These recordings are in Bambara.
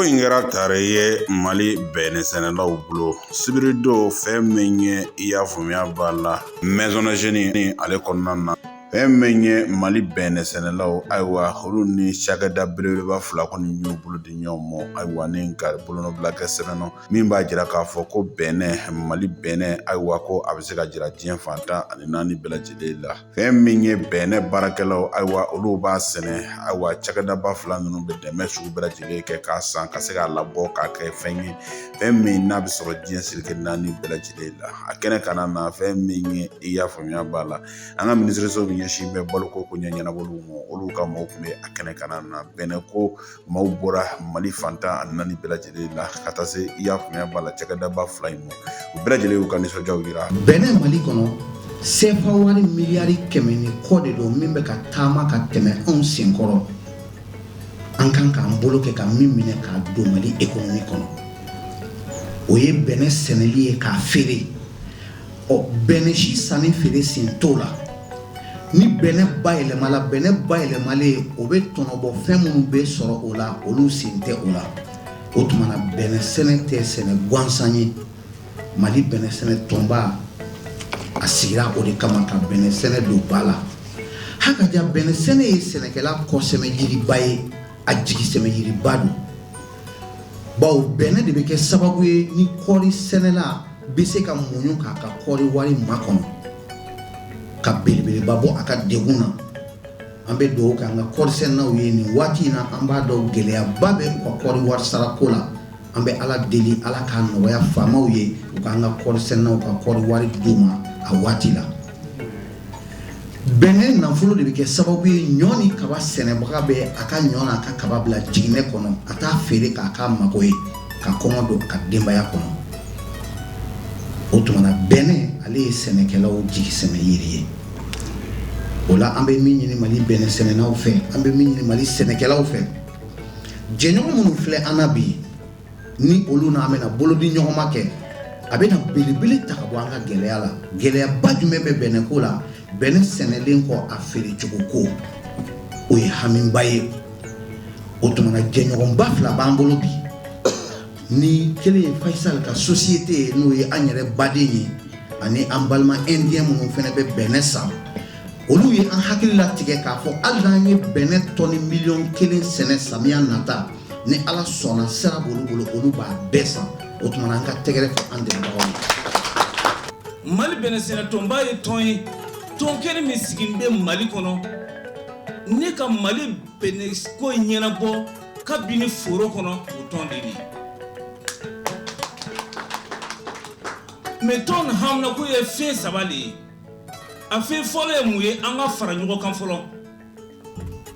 ko in kɛra tare ye Mali bɛnɛsɛnɛlaw bolo sibiridon. Fɛn min ye, i y'a faamuya b'a la, Maison des Jeunes ale kɔnɔna na, fɛn min ye Mali bɛnɛsɛnɛlaw, ayiwa, olu ni cakɛda belebeleba fila kɔni y'u bolo di ɲɔgɔn ma, ayiwa, ni ka bolonɔbila kɛ sɛbɛn nɔ min b'a jira k'a fɔ ko bɛnɛ, Mali bɛnɛ, ayiwa, ko a bɛ se ka jira diɲɛ fan 14 bɛɛ lajɛlen la. Fɛn min ye bɛnɛ baarakɛlaw, ayiwa, olu b'a sɛnɛ, ayiwa, cakɛdaba fila ninnu bɛ dɛmɛ sugu bɛɛ lajɛlen kɛ k'a san ka se k'a labɔ k'a kɛ fɛn ye, fɛn min n'a bɛ sɔrɔ diɲɛ seleke naani bɛɛ lajɛlen la. A kɛnɛ kana na, fɛn min ye, i y'a faamuya b'a la, an ka minisiriso min ɲɛsin bɛ baloko ko ɲɛ ɲɛnabɔliw ma, olu ka maaw tun bɛ a kɛnɛ kana na. Bɛnɛ ko maaw bɔra Mali fan 14 bɛɛ lajɛlen la ka taa se, i y'a faamuya b'a la, cakɛdaba fila in ma. U bɛɛ lajɛlen y'u ka nisɔndiyaw jira. Bɛnɛ Mali kɔnɔ, sefa wari miliyari 100 ni kɔ de don min bɛ ka taama ka tɛmɛ anw senkɔrɔ. An kan k'an bolo kɛ ka min minɛ k'a don Mali économie kɔnɔ, o ye bɛnɛ sɛnɛli ye k'a feere. Ɔ, bɛnɛ si sanni feere sen t'o la. Ni bɛnɛ bayɛlɛmala, bɛnɛ bayɛlɛmalen, o bɛ tɔnɔbɔ fɛn minnu bɛ sɔrɔ o la, olu sen tɛ o la. O tuma na, bɛnɛ sɛnɛ tɛ sɛnɛ gansan ye. Mali bɛnɛ sɛnɛ tɔnba, a sigira o de kama, ka bɛnɛ sɛnɛ don ba la. Hakaja, bɛnɛ sɛnɛ ye sɛnɛkɛla kɔsɛmɛ yiriba ye, a jigisɛmɛ yiriba don, bawo bɛnɛ de bɛ kɛ sababu ye ni kɔɔri sɛnɛla bɛ se ka muɲu k'a ka kɔɔri wari makɔnɔ ka belebeleba bɔ a ka degun na. An bɛ dugawu kɛ an ka kɔɔri sɛnɛnaw ye nin waati in na. An b'a dɔn gɛlɛyaba bɛ u ka kɔɔri wari sarako la. An bɛ Ala deli, Ala k'a nɔgɔya faamaw ye, u k'an ka kɔɔri sɛnɛnaw ka kɔɔri wari d'u ma a waati la. Bɛnɛ nafolo de bɛ kɛ sababu ye, ɲɔ ni kaba sɛnɛbaga bɛ a ka ɲɔ n'a ka kaba bila jiginɛ kɔnɔ, a t'a feere k'a ka mago ye, ka kɔngɔ don a ka denbaya kɔnɔ. O tuma na, bɛnɛ, ale ye sɛnɛkɛlaw jigisɛmɛ yiri ye. O la, an bɛ min ɲini Mali bɛnɛ sɛnɛnaw fɛ, an bɛ min ɲini Mali sɛnɛkɛlaw fɛ, jɛɲɔgɔn minnu filɛ an na bi, ni olu n'an bɛna bolodi ɲɔgɔnma kɛ, a bɛna belebele ta ka bɔ an ka gɛlɛya la. Gɛlɛyaba jumɛn bɛ bɛnɛko la? Bɛnɛ sɛnɛlen kɔ, a feerecogo ko, o ye hamiba ye. O tuma na, jɛɲɔgɔnba fila b'an bolo bi. Ni kelen ye Faisal ka société ye, n'o ye an yɛrɛ baden ye, ani an balima indien minnu fana bɛ bɛnɛ san. Olu ye an hakili latigɛ k'a fɔ hali n'an ye bɛnɛ tɔni miliyɔn 1 sɛnɛ samiya nata, ni Ala sɔnna, sira b'olu bolo, olu b'a bɛɛ san. O tuma na, an ka tɛgɛrɛ fɔ an dɛmɛbagaw ye. Mali bɛnɛ sɛnɛtɔnba ye tɔn ye, tɔn kelen min sigilen bɛ Mali kɔnɔ ne ka Mali bɛnɛ ko ɲɛnabɔ kabini foro kɔnɔ. O tɔn de ye mais tɔn haminako ye fɛn saba de ye. A fɛn fɔlɔ ye mun ye? An ka fara ɲɔgɔn kan fɔlɔ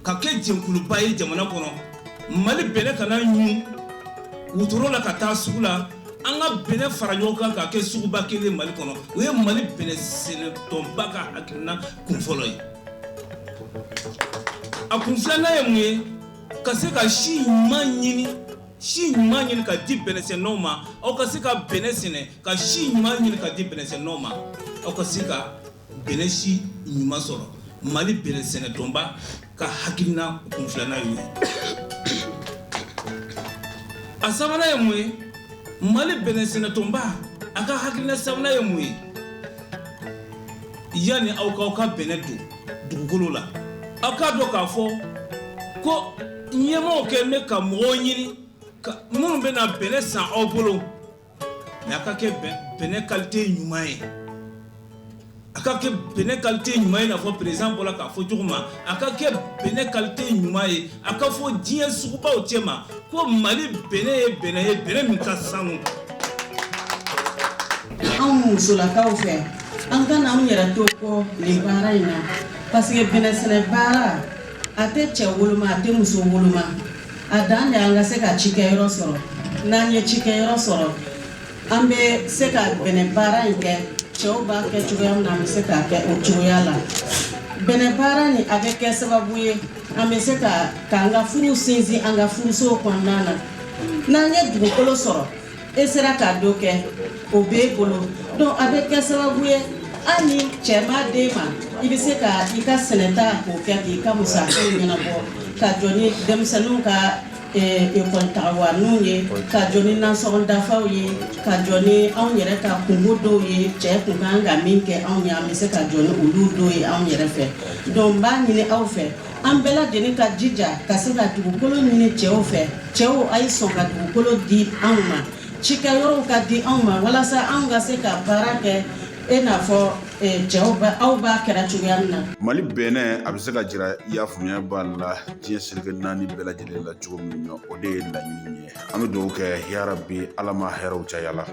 ka kɛ jɛkuluba ye jamana kɔnɔ. Mali bɛnɛ kana ɲun wotoro la ka taa sugu la. An ka bɛnɛ fara ɲɔgɔn kan ka kɛ suguba kelen Mali kɔnɔ. O ye Mali bɛnɛ sɛnɛtɔnba ka hakilina kun fɔlɔ ye. A kun filanan ye mun ye? Ka se ka si ɲuman ɲini, si ɲuman ɲini ka di bɛnɛsɛnɛnaw ma. Aw ka se ka bɛnɛ sɛnɛ, ka si ɲuman ɲini ka di bɛnɛsɛnɛnaw ma, aw ka se ka bɛnɛ si ɲuman sɔrɔ. Mali bɛnɛ sɛnɛtɔnba ka hakilina kun filanan y'o ye. A sabanan ye mun ye? Mali bɛnɛ sɛnɛtɔnba a ka hakilina sabanan ye mun ye? Yanni aw k'aw ka bɛnɛ don dugukolo la, aw k'a dɔn k'a fɔ ko ɲɛmaaw kɛ bɛ ka mɔgɔw ɲini minnu bɛna bɛnɛ san aw bolo. Mais a ka kɛ bɛnɛ qualité ɲuman ye, a ka kɛ bɛnɛ qualité ɲuman ye, i n'a fɔ président bɔra k'a fɔ cogo min. A ka kɛ bɛnɛ qualité ɲuman ye, a ka fɔ diɲɛ sugubaw cɛ ma ko Mali bɛnɛ ye bɛnɛ ye, bɛnɛ min ka sanu. Anw musolakaw fɛ, an kana anw yɛrɛ to kɔ nin baara in na, parce que bɛnɛ sɛnɛ baara, a tɛ cɛ woloma, a tɛ muso woloma. A dan de, an ka se ka cikɛyɔrɔ sɔrɔ. N'an ye cikɛyɔrɔ sɔrɔ, an bɛ se ka bɛnɛ baara in kɛ. Cɛw b'a kɛ cogoya min na, an bɛ se k'a kɛ o cogoya la. Bɛnɛ baara nin, a bɛ kɛ sababu ye an bɛ se ka k'an ka furu sinsin an ka furusow kɔnɔna na. N'an ye dugukolo sɔrɔ, e sera ka dɔ kɛ, o b'e bolo. Donc a bɛ kɛ sababu ye, hali ni cɛ ma d'e ma, i bɛ se ka i ka sɛnɛta k'o kɛ k'i ka musakaw ɲɛnabɔ, ka jɔ ni denmisɛnninw ka ekɔli tagawarininw ye, ka jɔ ni nasɔngɔ dafaw ye, ka jɔ ni anw yɛrɛ ka kunko dɔw ye, cɛ kun kan ka min kɛ anw ye, an bɛ se ka jɔ ni olu dɔw ye anw yɛrɛ fɛ. Donc n b'a ɲini aw fɛ, an bɛɛ lajɛlen ka jija ka se ka dugukolo ɲini cɛw fɛ. Cɛw, a ye sɔn ka dugukolo di anw ma, cikɛyɔrɔw ka di anw ma, walasa anw ka se ka baara kɛ e n'a fɔ cɛw aw b'a kɛra cogoya min na. Mali bɛnɛ a bɛ se ka jira, i y'a faamuya b'a la, diɲɛ seleke naani bɛɛ lajɛlen la cogo min na, o de ye laɲini ye. An bɛ dugawu kɛ, yarabi Ala ma hɛrɛw caya la.